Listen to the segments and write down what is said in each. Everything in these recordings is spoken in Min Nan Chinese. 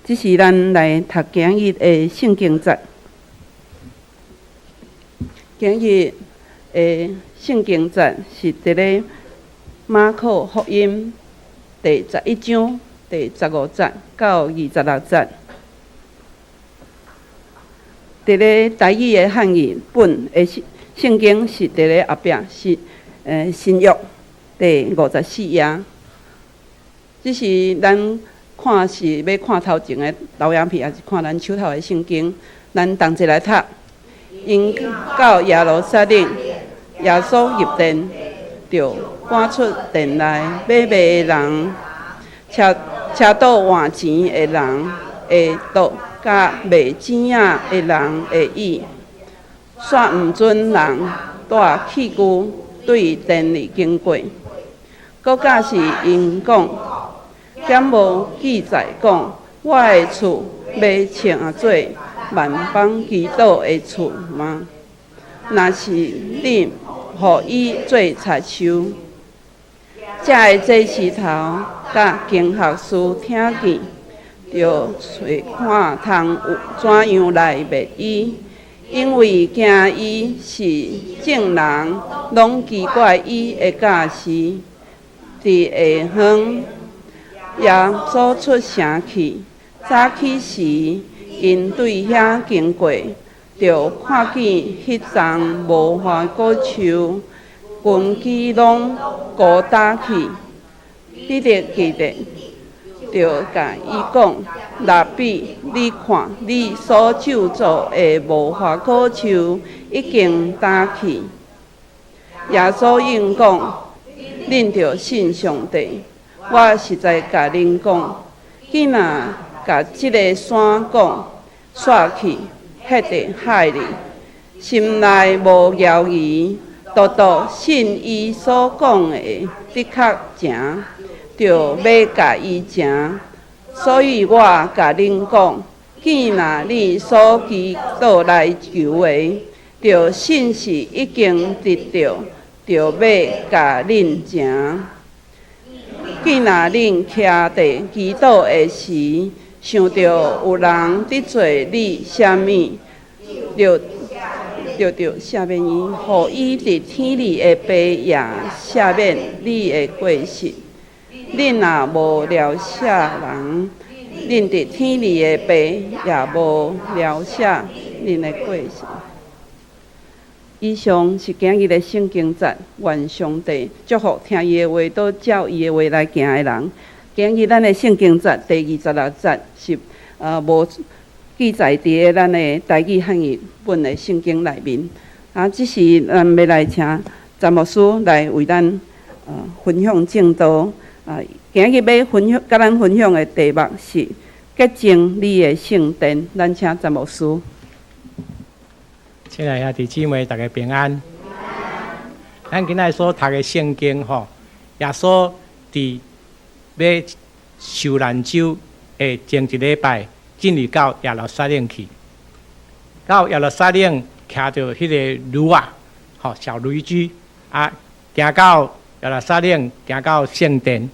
這是咱來讀今日的聖經節。今日的聖經節是佇咧馬可福音第11章第15節到26節。佇咧台語的漢語本的聖聖經是佇咧後壁是新約第54頁。只是咱看是欲看頭前的投影片，抑是看咱手頭的聖經，咱同齊來讀。𪜶到耶路撒冷，耶穌入殿，就趕出殿內買賣的人，車車倒換錢的人的桌佮賣鼠仔的人的椅，煞毋准人帶器具對殿裡經過。閣教示𪜶講：敢無記載講，我的厝欲稱做萬邦祈禱的厝嗎？若是恁予伊做賊岫。遮的祭司頭佮經學師聽見，就揣看通有怎樣來滅伊，因為驚伊是眾人攏奇怪伊的教示。佇下昏，耶穌出城去，早起時，𪜶對遐經過，就看見彼叢無花果樹根基攏枯焦去。彼得記得，就共伊講：拉比，你看，你所咒詛的無花果樹已經焦去。耶穌應講：恁著信上帝。我實在共恁講，囝若共這个山講，徙去，彼佇海裡，心內無猶疑，獨獨信伊所講的的確成，就欲共伊成。所以我共恁講，囝若你所祈禱來求的，著信是已經得著，就欲共恁成。囝若恁徛佇祈禱的時，想著有人得罪你啥物，就著赦免伊，予伊佇天裡的爸也赦免你的過失。恁若無饒赦人，恁佇天裡的爸也無饒赦恁的過失。以上是今日的聖經節，願上帝祝福聽伊的話，都照伊的話來行的人。今日咱的聖經節第26節是無記載佇咱的台語漢語本的聖經內面。啊，這時咱欲來請詹牧師來為咱分享證道。啊，今日欲分享佮咱分享的題目是潔淨你的聖殿。咱請詹牧師。親愛兄弟姊妹，大家平安。咱今仔所讀的聖經吼，耶穌佇欲受難週的前一禮拜進入到耶路撒冷去，到耶路撒冷騎著彼个驢仔，吼小驢駒啊，行到耶路撒冷，行到聖殿，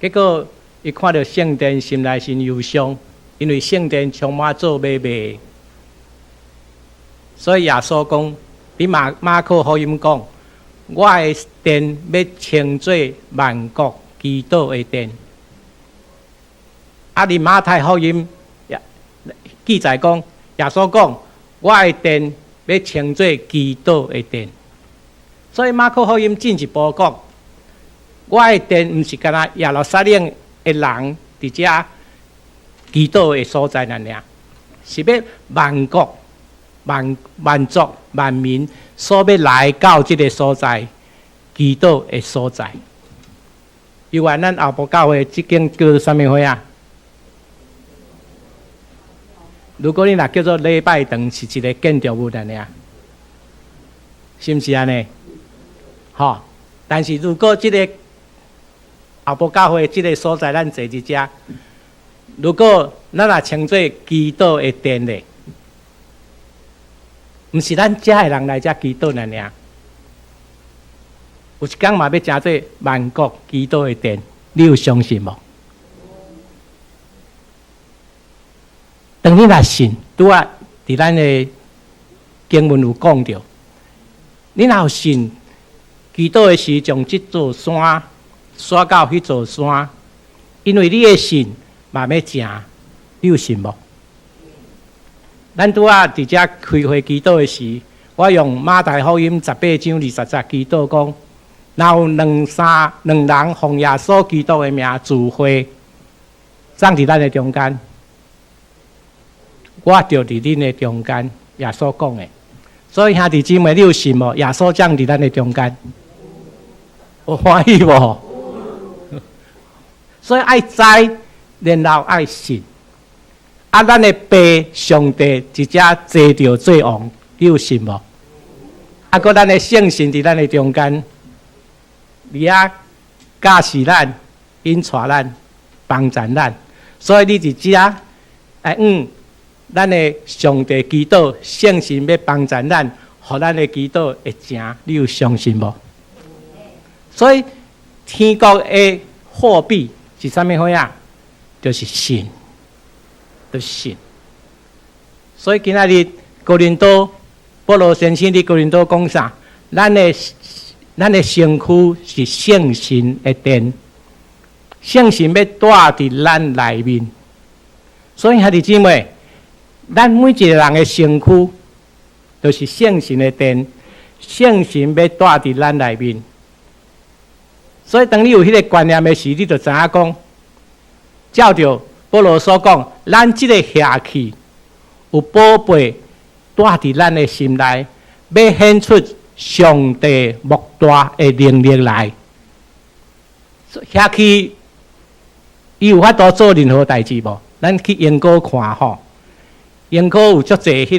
結果伊看著聖殿，心內真憂傷，因為聖殿充滿做買賣。所以耶穌講，佇馬馬可福音講，我的殿欲稱做萬國祈禱的殿。啊，佇馬太福音也記載講，耶穌講，我的殿欲稱做祈禱的殿。所以馬可福音進一步講，我的殿毋是干焦耶路撒冷的人佇遮祈禱的所在爾爾，是欲萬國、萬萬族、萬民所欲來到這个所在祈禱的所在。猶原咱後埔教會這間叫做啥物會啊？如果你若叫做禮拜堂，是一个建築物爾爾，是毋是按呢？吼！但是如果這个後埔教會這个所在，咱坐佇遮，如果咱若稱做祈禱的殿咧，毋是咱遮的人來遮祈禱爾爾，有一工嘛欲成做萬國祈禱的殿，你有相信無？當你若信，拄仔佇咱的經文有講著，你若有信，祈禱的時將這座山徙到彼座山，因為你的信嘛欲成，你有信無？咱拄仔佇遮開會祈禱的時，我用馬太福音18章20節祈禱講，若有兩三兩人奉耶穌基督的名聚會，總佇咱的中間，我就佇恁的中間。耶穌講的，所以兄弟姊妹，你有信無？耶穌將佇咱的中間，有歡喜無？所以愛知，然後愛信。啊，咱的爸上帝直接坐著做王，你有信無？啊，閣咱的聖神佇咱的中間，佇遐教示咱、引帶咱、幫助咱。所以你佇遮愛咱的上帝祈禱，聖神欲幫助咱，予咱的祈禱會成，你有相信無？所以天國的貨幣是啥物貨啊？就是信，就是信。所以今仔日哥林多保羅先生佇哥林多講啥？咱的身軀是聖神的殿，聖神欲蹛佇咱內面。所以兄弟姊妹，咱每一個人的身軀，就是聖神的殿，聖神欲蹛佇咱內面。所以當你有彼個觀念的時，你就知影講，照著保羅所講，咱這個血氣有寶貝蹛佇咱的心內，欲顯出上帝莫大的能力來。血氣伊有法度做任何代誌無？咱去英國看吼，英國有足濟彼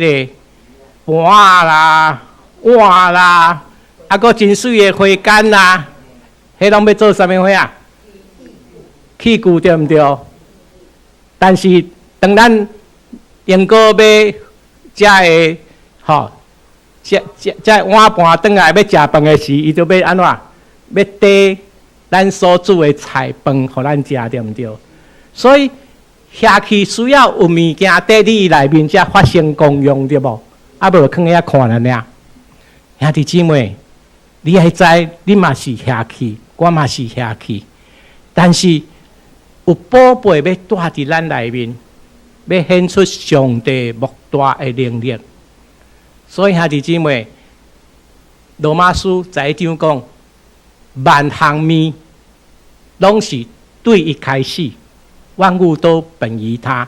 個盤啦、碗啦，啊，閣真媠的花矸啦，彼攏欲做啥物貨啊？器具對毋對？但是當咱英國買遮个吼，遮碗盤轉來欲食飯的時，伊就欲按怎？欲綴咱所煮的菜飯，予咱食，對毋對？所以血氣需要有物件佇你內面才發生功用，對無？啊，無就囥遐看爾爾。兄弟姊妹，你愛知，你嘛是血氣，我嘛是血氣，但是有寶貝欲蹛佇咱內面，欲顯出上帝莫大的能力。所以兄弟姊妹，羅馬書11章講，萬項物攏是對伊開始，萬物都本於他，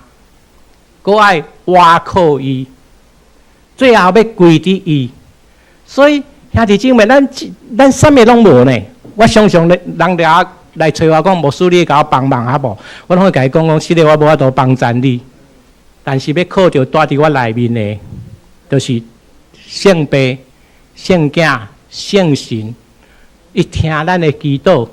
閣愛倚靠伊，最後欲歸佇伊。所以兄弟姊妹，咱啥物攏無呢？我常常咧人掠來揣我講，牧師，你會共我幫忙好無？我攏會共伊講講，是的，我無法度幫贊你，但是欲靠著蹛佇我內面的，就是聖父、聖囝、聖神，伊聽咱的祈禱，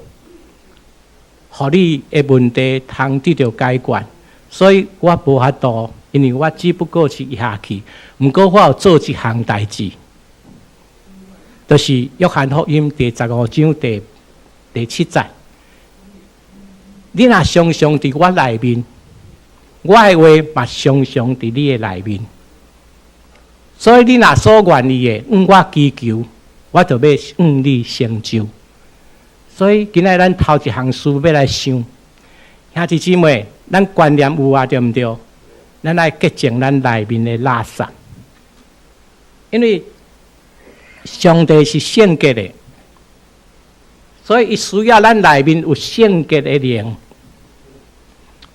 予你的問題通得著解決。所以我無法度，因為我只不過是血氣，毋過我有做一項代誌，就是約翰福音第15章第7節。你若常常佇我內面，我的話嘛常常佇你的內面。所以你若所願意的，向我祈求，我就欲向你成就。所以今仔日咱頭一項事欲來想，兄弟姊妹，咱觀念有啊，對毋對？咱愛潔淨咱內面的垃圾，因為上帝是聖潔的，所以伊需要咱內面有聖潔的靈。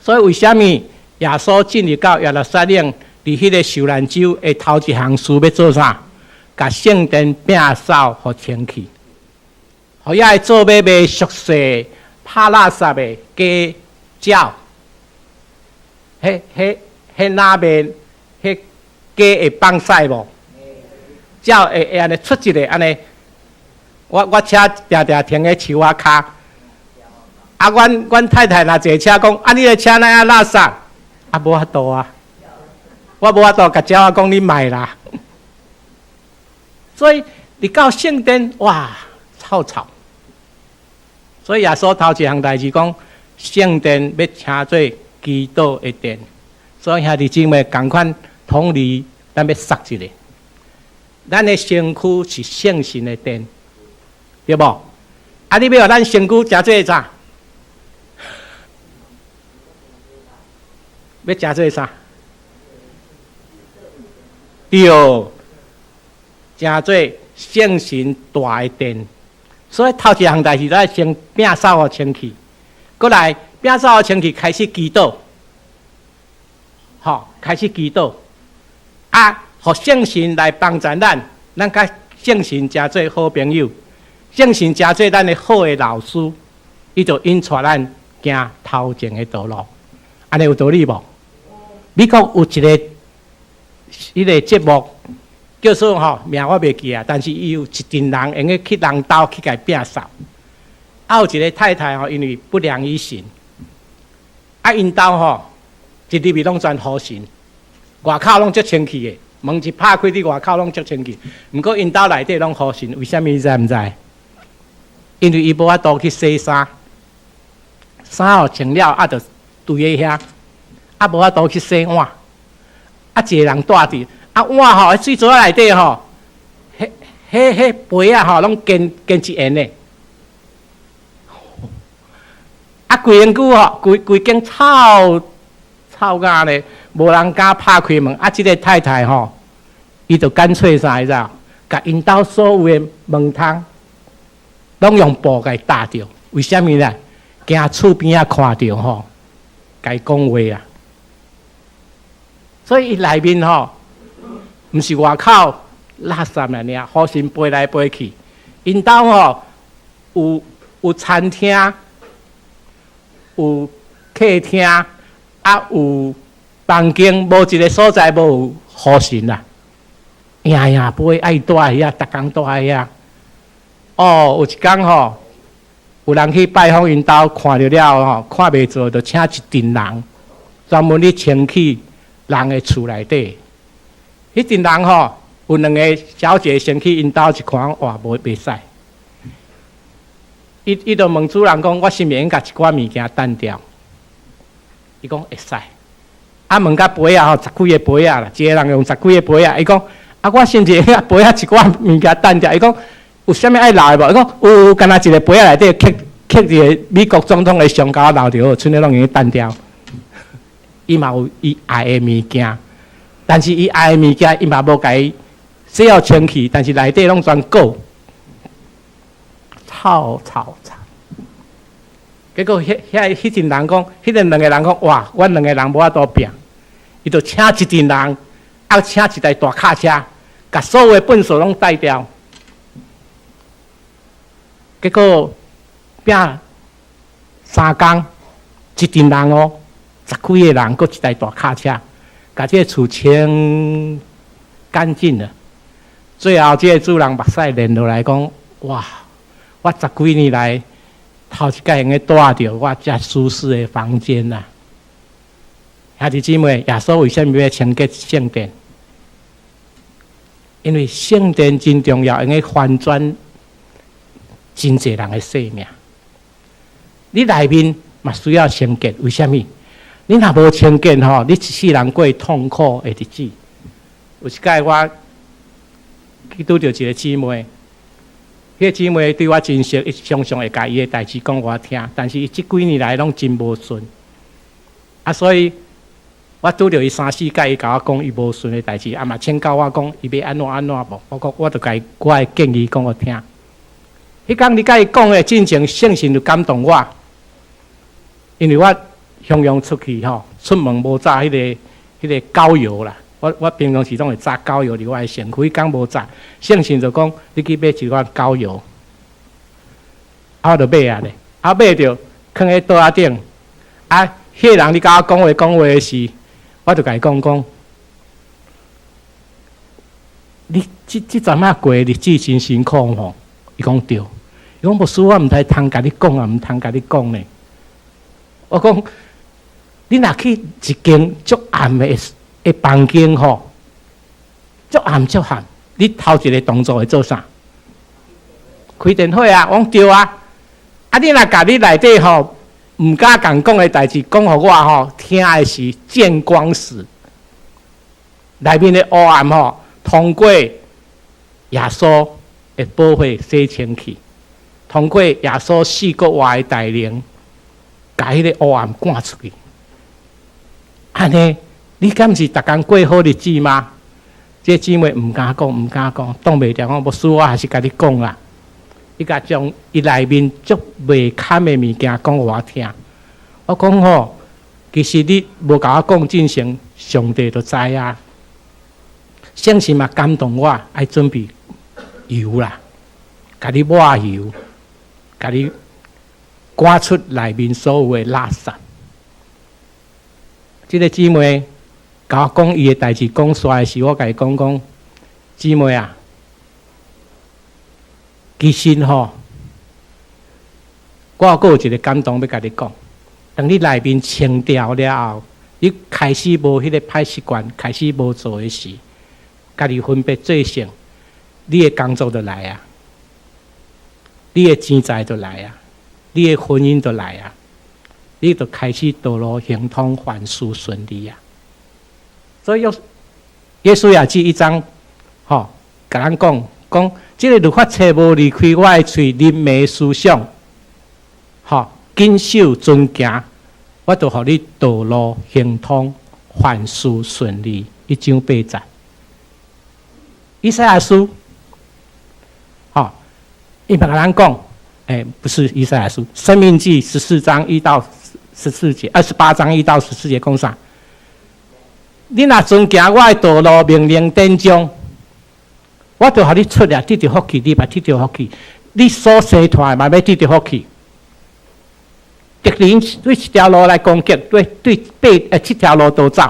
所以為啥物耶穌進入到耶路撒冷，佇彼個受難週的頭一項事欲做啥？共聖殿摒掃予清氣，予遐个做買賣、俗世、拍垃圾的雞鳥，彼哪賣？彼雞會放屎無？鳥會按呢出一个按呢？我車定定停佇樹仔跤，啊，阮太太若坐車講，啊，你的車哪遐垃圾？啊，無法度啊，我無法度共鳥仔講你莫啦。所以你到聖殿，哇，臭臭。所以耶穌頭一項代誌講，聖殿欲稱做祈禱的殿。所以兄弟姊妹仝款同理，咱欲捒一下。咱的身軀是聖神的殿，對無？啊，你欲予咱身軀誠做啥？欲誠做啥？對，誠做聖神大的殿。所以頭一項代誌，咱先摒掃予清氣，閣來摒掃予清氣，開始祈禱，吼，開始祈禱，啊，予聖神來幫助咱，咱佮聖神誠做好朋友，聖神誠做咱的好的老師，伊就引帶咱行頭前的道路，按呢有道理無？美國有一个彼个節目叫做吼名我袂記啊，但是伊有一陣人會用去人兜去共摒掃，啊有一个太太吼，因為不良於行，啊𪜶兜吼一入去攏全烏塵，外口攏足清氣的，門一拍開，佇外口攏足清氣。毋過𪜶兜內底攏烏塵，為啥物你知毋知？因為伊無法度去洗衫，衫哦穿了啊，就堆佇遐，啊無法度去洗碗，啊一个人蹛佇，啊碗吼，水槽仔內底吼，彼彼彼杯仔吼攏堅堅一緣的，啊規身軀吼，規規間臭臭甲咧，無人敢拍開門。啊，這个太太吼，伊就乾脆啥，你知無？共𪜶兜所有的門窗攏用布共罩著，為啥物咧？驚厝邊仔看著吼，共伊講話啊。所以伊內面吼，毋是外口垃圾爾爾，烏塵飛來飛去。𪜶兜吼有有餐廳，有客廳，啊有房間，無一个所在無有烏塵啦。營營飛愛蹛佇遐，逐工蹛佇遐。哦，有一工吼，有人去拜訪𪜶兜，看著了吼，看袂做，就請一陣人專門咧清氣人的厝內底。彼陣人吼，有兩个小姐先去𪜶兜一看，哇，無袂使。伊伊就問主人講：我是毋是會用共一寡物件掸掉？伊講會使。啊，問甲杯仔吼，十幾个杯仔啦，一个人用十幾个杯仔。伊講：啊，我是毋是會用杯仔一寡物件掸掉？伊講：有啥物愛留的無？伊講有，干焦一个杯仔內底刻刻一个美國總統的像共我留著好，賰的攏會用掸掉。伊嘛有伊愛的物件，但是伊愛的物件，伊嘛無共伊洗予清氣，但是內底攏全垢，臭臭臭。結果彼遐彼陣人講，彼個兩个人講，哇，阮兩个人無法度拚，伊就請一陣人，啊，請一台大卡車，共所有的糞埽攏帶掉。結果拚3工，一陣人哦，十幾个人，閣一台大卡車，共這个厝清乾淨了。最後，這个主人目屎連落來講：哇，我十幾年來頭一擺會用蹛佇我遮舒適的房間啊！兄弟姊妹，耶穌為啥物欲清潔聖殿？因為聖殿真重要，會用翻轉真濟人的生命。你內面嘛需要清潔，為啥物？你若無清潔吼，你一世人過痛苦的日子。有一擺我去拄著一个姊妹，彼个姊妹對我真熟，伊常常會共伊的代誌講我聽，但是伊這幾年來攏真無順。啊，所以我拄著伊三四擺，伊共我講伊無順的代誌，啊嘛請教我講伊欲按怎按怎無？我講我就共伊我的建議講予聽。彼工你共伊講的進前，聖神就感動我，因為我常常出去吼，出門無紮彼个彼个膏油啦。我我平常時攏會紮膏油佇我的身軀，彼工無紮，聖神就講你去買一罐膏油，啊我就買啊咧，啊買著囥佇桌仔頂，啊，彼个人咧共我講話講話時，我就共伊講講，你這這陣仔過的日子真辛苦吼，伊講對，伊講牧師我毋知通共你講啊，毋通共你講呢。我講，你若去一間足暗的的房間吼，足暗足暗，你頭一个動作會做啥？開電火啊！我講對啊。啊，你若共你內底吼毋敢共講的代誌，講予我吼聽的是見光死。內面的黑暗吼，通過耶穌的寶血洗清去，通過耶穌死閣活的大能，共彼个黑暗趕出去。按呢，你敢毋是逐工過好日子嗎？這姊妹毋敢講，毋敢講，擋袂牢，講牧師，我還是共你講啦。伊共將伊內面足袂堪的物件講予我聽。我講吼，其實你無共我講進前，上帝就知啊。聖神嘛感動我，愛準備油啦，共你抹油，共你趕出內面所有的垃圾。這个姊妹共我講伊的代誌講煞的時，我共伊講講，姊妹啊，其實吼，我閣有一个感動欲共你講。當你內面清掉了後，你開始無彼个歹習慣，開始無做的時，家己分別做聖，你的工作就來啊，你的錢財就來啊，你的婚姻就來啊，你就開始道路亨通，凡事順利啊。所以約書亞記一章，吼，共咱講講，這个律法冊無離開我的喙，凝眉思想，吼，謹守遵行，我就予你道路亨通，凡事順利。一章八節。以賽亞書，吼，伊嘛共咱講，不是以賽亞書，申命記14章1到14節，28章1到14節講啥？你若遵行我的道路、命令、典章，我就予你出來得著福氣，你嘛得著福氣。你所生湠的嘛欲得著福氣。敵人對一條路來攻擊，對對八七條路都走。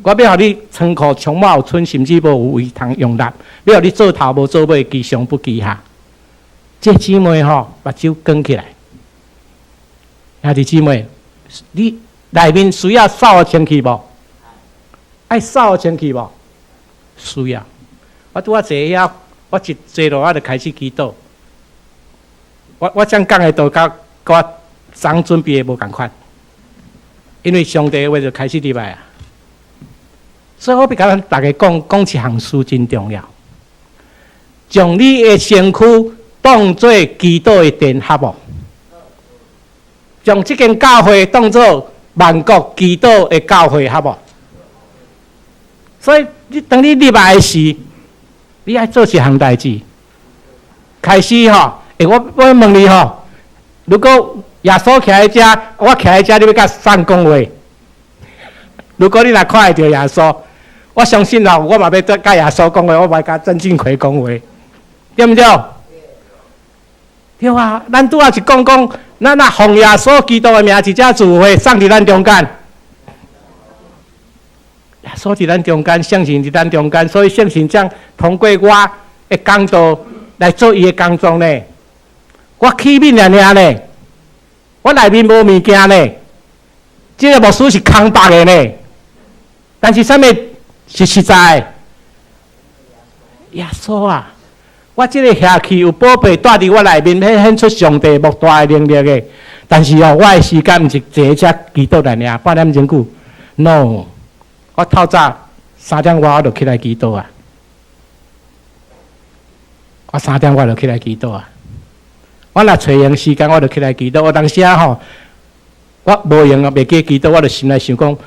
我欲予你倉庫充滿有春，甚至無有位通容納。欲予你做頭無做尾，其上不其下。這姊妹吼，目睭光起來。兄弟姊妹，你內面需要掃清氣無？愛掃清氣無？需要。我拄仔坐遐，我一坐落，我就開始祈禱。我這樣講的道佮我昨準備的無仝款，因為上帝的話就開始入來啊。所以我欲共咱逐家講，講一項事真重要，將你的身軀當做祈禱的殿，合無？將這間教會當做萬國祈禱的教會，合無？所以你當你入來時，你愛做一項代誌。開始吼，我問你吼，如果耶穌徛佇遮，我徛佇遮，你欲佮誰講話？如果你若看會著耶穌，我相信吼，我嘛欲佮耶穌講話，我嘛欲佮曾俊奎講話，對毋對？對啊，咱拄仔是講講，咱若奉耶穌基督的名，佇遮聚會，誰佇咱中間？耶穌佇咱中間，聖神佇咱中間，所以聖神將通過我的講道來做伊的工作呢。我器皿爾爾呢，我內面無物件呢，這个牧師是空白的呢。但是啥物是實在的？耶穌啊！我這个額器有寶貝蹛佇我內面，顯顯出上帝莫大的能力的。但是哦，我的時間毋是坐佇遮祈禱爾爾，半點鐘久。No，我透早3點外我就起來祈禱啊！我三點外就起來祈禱啊！我若揣閒時間，我就起來祈禱。有當時啊吼，我無閒啊，袂記祈禱，我就心內想講：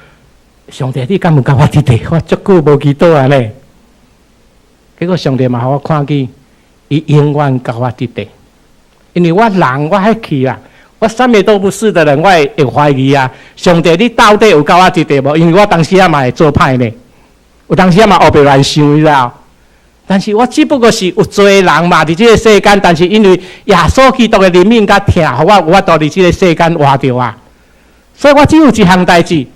上帝，你敢有佮我佇咧？我足久無祈禱啊呢。結果上帝嘛予我看見，伊永遠佮我佇咧。因為我人我彼去啊，我啥物都不是的人，我會懷疑啊。上帝，你到底有佮我佇咧無？因為我當時啊嘛會做歹呢，有當時啊嘛烏白亂想，你知無？但是我只不過是有罪人嘛，佇這个世間。但是因為耶穌基督的憐憫佮疼，予我有法度佇這个世間活著啊。所以我只有一項代誌，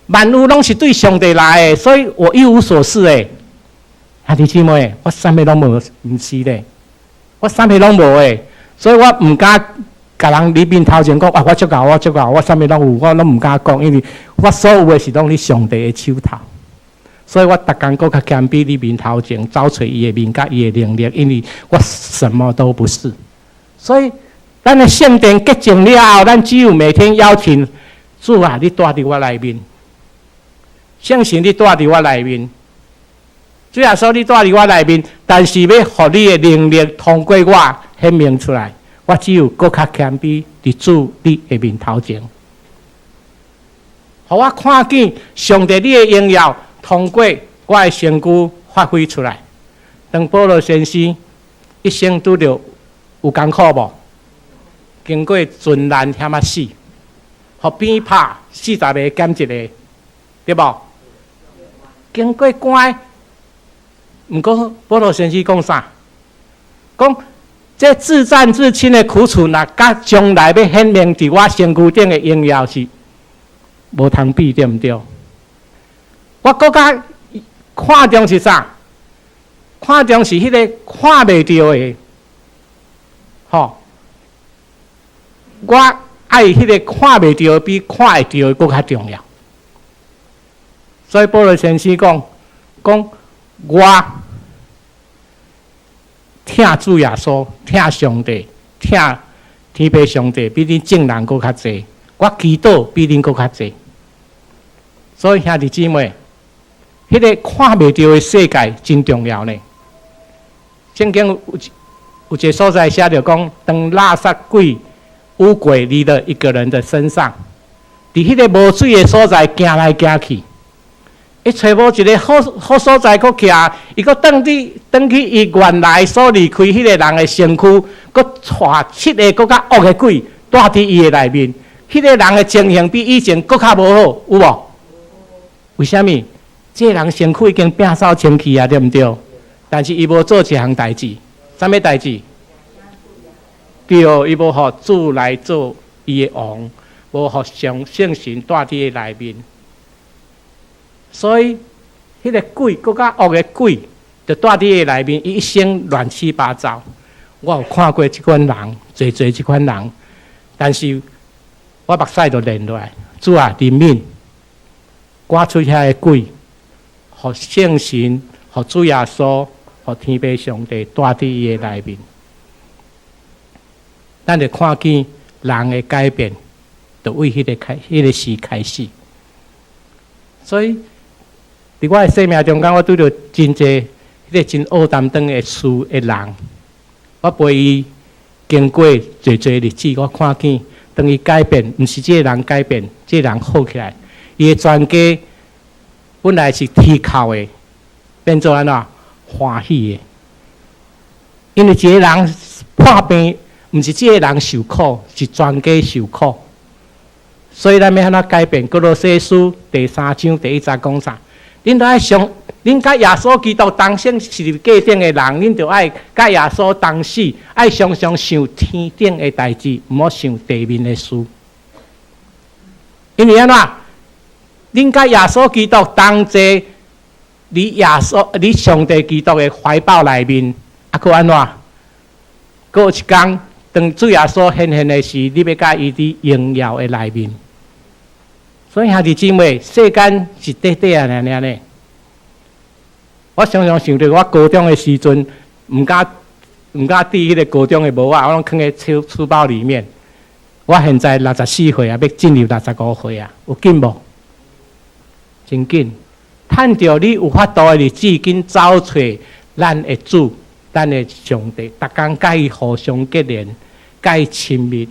萬有攏是對上帝來的，所以我一無所事的。兄弟姊妹，我啥物攏無，毋是咧，我啥物攏無的，所以我毋敢共人佇面頭前講啊，我足𠢕，我足𠢕，我啥物攏有，我攏毋敢講，因為我所有的是攏佇上帝的手頭。所以我逐工閣較謙卑佇面頭前，走揣伊的面佮伊的能力，因為我什麼都不是。所以咱的聖殿潔淨了後，咱只有每天邀請主啊，你蹛佇我內面，聖神你蹛佇我內面，主耶穌你蹛佇我內面，但是欲予你的能力通過我顯明出來，我只有閣較謙卑佇主你的面頭前，予我看見上帝你的榮耀通過我的身軀發揮出來。當保羅先生一生拄著有艱苦無？經過船難險仔死，予鞭拍40個減一個，對無？經過關，毋過保羅先生講啥？講這至暫至輕的苦楚，若佮將來欲顯明佇我身軀頂的榮耀是無通比，對毋對？我閣較看重是啥？看重是彼个看袂著的，吼！我愛彼个看袂著的，比看會著的閣較重要。所以保羅先生講，講我疼主耶穌，疼上帝，疼天父上帝，比恁眾人閣較濟。我祈禱比恁閣較濟。所以兄弟姊妹，彼个看袂著的世界真重要呢。聖經有一个所在寫著講，當垃圾鬼污鬼離了一個人的身上，佇彼个無水的所在行來行去，伊揣無一个好好所在，閣徛，伊閣轉去轉去伊原來所離開彼個人的身軀，閣帶七个閣較惡的鬼蹛佇伊的內面，彼个人的情形比以前閣較無好，有無？為啥物？這个人身軀已經摒掃清氣啊，對毋對？但是伊無做一項代誌，啥物代誌？對，伊無予主來做伊的王，無予上聖神蹛佇伊內面，所以彼个鬼閣較惡的鬼，就蹛佇伊內面，伊一生亂七八糟。我有看過這款人，濟濟這款人，但是我目屎就連落來，主啊，憐憫，趕出遐个鬼，予聖神，予主耶穌，予天父上帝蹛佇伊的內面。咱就看見人的改變，就為彼个時開始。所以，佇我的生命中間，我拄著真濟彼个真烏擔當的事的人，我陪伊經過濟濟日子，我看見當伊改變，毋是這個人改變，這個人好起來，伊的全家本來是啼哭的，變做按怎歡喜的。因為一個人破病，毋是這個人受苦，是全家受苦。所以咱欲按怎改變？歌羅西書第三章第一節講啥？恁著愛想，恁佮耶穌基督同生十字架頂的人，恁著愛佮耶穌同死，愛常常想天頂的代誌，毋好想地面的事。因為按怎？恁佮耶穌基督同坐，佇耶穌、佇上帝基督的懷抱內面，啊，閣按怎？閣有一工，當主耶穌顯現的時，你欲佮伊佇榮耀的內面。所以兄弟姊妹，世間是短短仔爾爾呢。我常常想著我高中的時陣，毋敢戴彼个高中的帽仔，我攏囥佇書書包裡面。我現在64歲啊，欲進入65歲啊，有緊無？真緊。趁著你有法度的日子，緊走揣咱的主，咱的上帝，逐工佮伊互相結連，佮伊親密。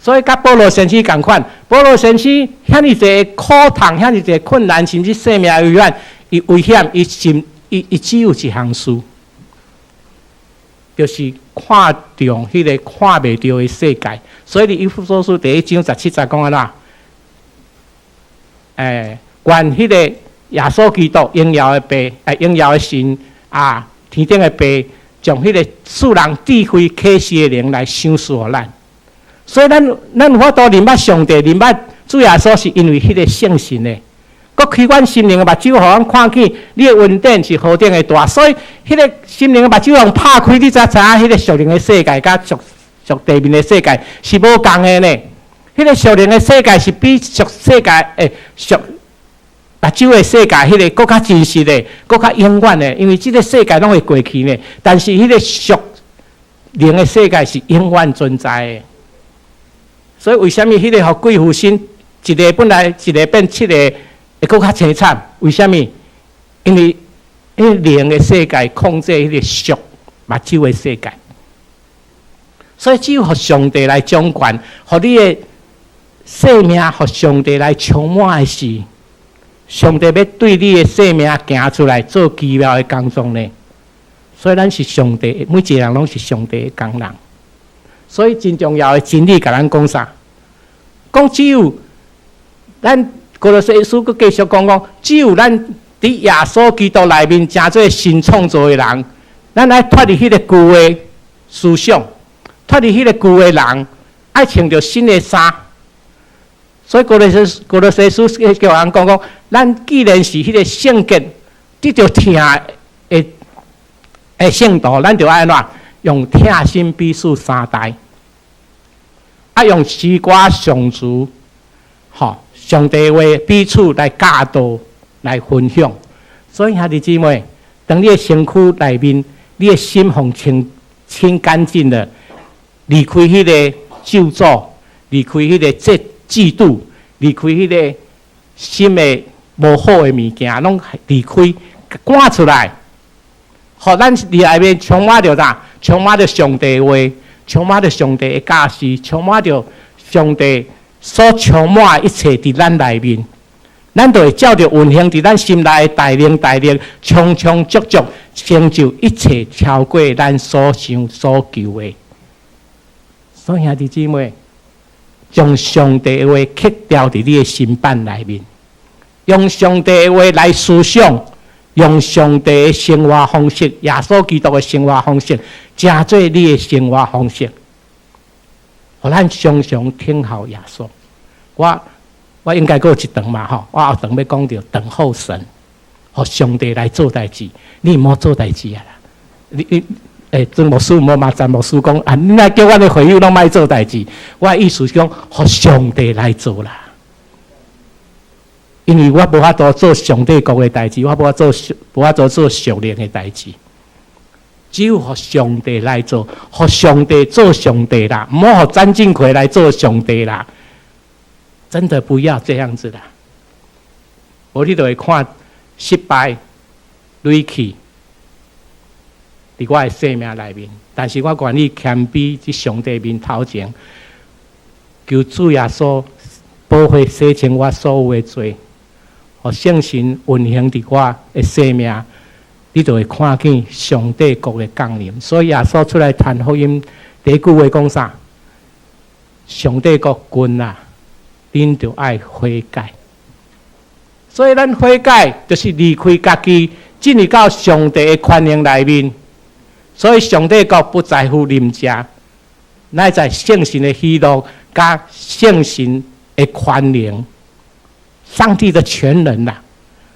所以，佮保羅先生仝款，保羅先生遐爾濟苦痛，遐爾濟困難，甚至生命危險，伊危險，伊心伊伊只有一項事，就是看重彼个看袂著的世界。所以，佇以弗所書第一章17節講按怎？願彼個耶穌基督榮耀的父，榮耀的神啊，天頂的父，將彼個賜人智慧啟示的靈來賞賜予咱。所以咱有法度認捌上帝，認捌主耶穌，是因為彼個聖神的，閣開阮心靈的目睭，予阮看見你的恩典是何等的大。所以，彼個心靈的目睭予拍開，你才知影彼個屬靈的世界佮屬屬地面的世界是無仝的呢。彼個屬靈的世界是比屬世界屬目睭的世界，彼个閣較真實的，閣較永遠的。因為這个世界攏會過去呢，但是彼個屬靈的世界是永遠存在的。所以為啥物彼个予鬼附身，一个本來一个變七個，會閣較凄慘？為啥物？因為彼個靈的世界控制彼個屬目睭的世界，所以只有予上帝來掌權，予你的生命予上帝來充滿的時，上帝欲對你的生命行出來做奇妙的工作呢。所以咱是上帝，每一個人攏是上帝的工人。所以真重要的真理，共咱講啥？講只有咱歌羅西書閣繼續講講，只有咱佇耶穌基督內面成做新創造的人，咱愛脫離彼个舊的思想，脫離彼个舊的人，愛穿著新的衫。所以歌羅西書叫人講講，咱既然是彼个聖潔、得著疼的聖徒，咱就愛按怎用疼心彼此相待，啊，用詩歌頌詞，吼，上帝話彼此來教導、來分享。所以兄弟姊妹，當你的身軀內面，你的心予清清乾淨了，離開彼个咒詛，離開彼個這嫉妒，離開彼個心的無好的物件，攏離開，趕出來，予咱內面充滿著啥？充滿著上帝話，充滿著上帝的教示，充滿著上帝所充滿一切佇咱內面，咱就會照著運行佇咱心內的大能大力，充充足足成就一切超過咱所想所求的。所以兄弟姊妹，將上帝的話刻雕佇你的心版內面，用上帝的話來思想，用上帝的生活方式，耶穌基督的生活方式，成做你的生活方式，予咱常常聽候耶穌。我應該閣有一堂嘛吼，我後堂欲講著等候神，予上帝來做代誌，你毋好做代誌啊啦！你，曾牧師毋好罵詹牧師講啊，你若叫阮的會友攏莫做代誌。我的意思是講，予上帝來做啦。因為我無法度做上帝國的代誌，我無法度做屬靈的代誌。只有予上帝來做，予上帝做上帝啦，毋好予詹進奎來做上帝啦。真的不要這樣子啦，無你就會看失敗累去佇我的生命內面。但是我願意謙卑佇上帝面頭前，求主耶穌寶血洗清我所有的罪，予聖神運行佇我的生命，你就會看見上帝國的降臨。所以耶穌出來傳福音，第一句話講啥？上帝國近啊，恁著愛悔改。所以咱悔改就是離開家己，進入到上帝的權能內面。所以上帝國不在乎啉食，乃在聖神的喜樂佮聖神的權能，上帝的權能啦。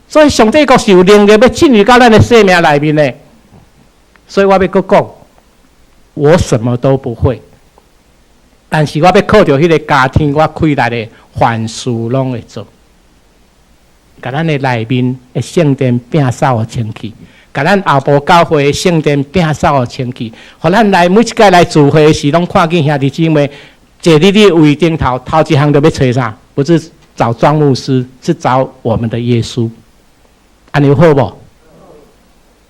所以上帝國是有能力欲進入到咱的生命內面的。所以我欲閣講，我什麼都不會，但是我欲靠著彼个加添我氣力的，凡事攏會做。共咱的內面的聖殿摒掃予清氣，共咱後埔教會的聖殿摒掃予清氣，予咱來每一擺來聚會時，攏看見兄弟姊妹坐佇你位頂頭，頭一項就欲揣啥？不是找莊牧師，是找我們的耶穌。按呢好無？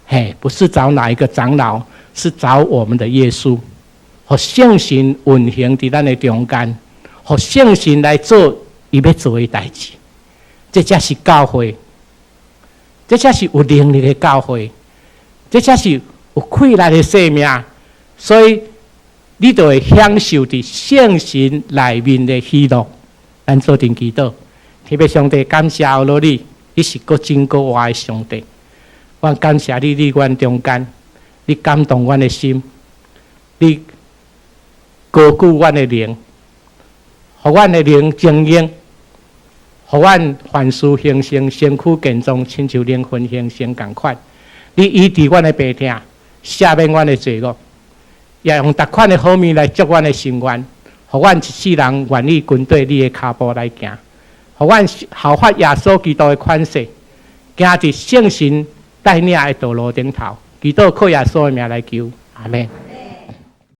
嘿，不是找哪一個長老，是找我們的耶穌。予聖神運行佇咱的中間，予聖神來做伊欲做的代誌。這才是教會，這才是有能力的教會，這才是有氣力的生命。所以，你就會享受佇聖神內面的喜樂。咱做陣祈禱，天父上帝，感謝阿羅你，你是閣真閣活的上帝。我感謝你，佇阮中間，你感動阮的心，你高舉阮的靈，予阮的靈精英，予阮凡事興盛，身軀健壯，親像靈魂興盛仝款。你醫治阮的病痛，赦免阮的罪惡，也用逐款的好物來足阮的心願，予阮一世人願意跟綴你的跤步來行，予阮效法耶穌基督的款式，行佇聖神帶領的道路頂頭。祈禱靠耶穌的名來求，阿們。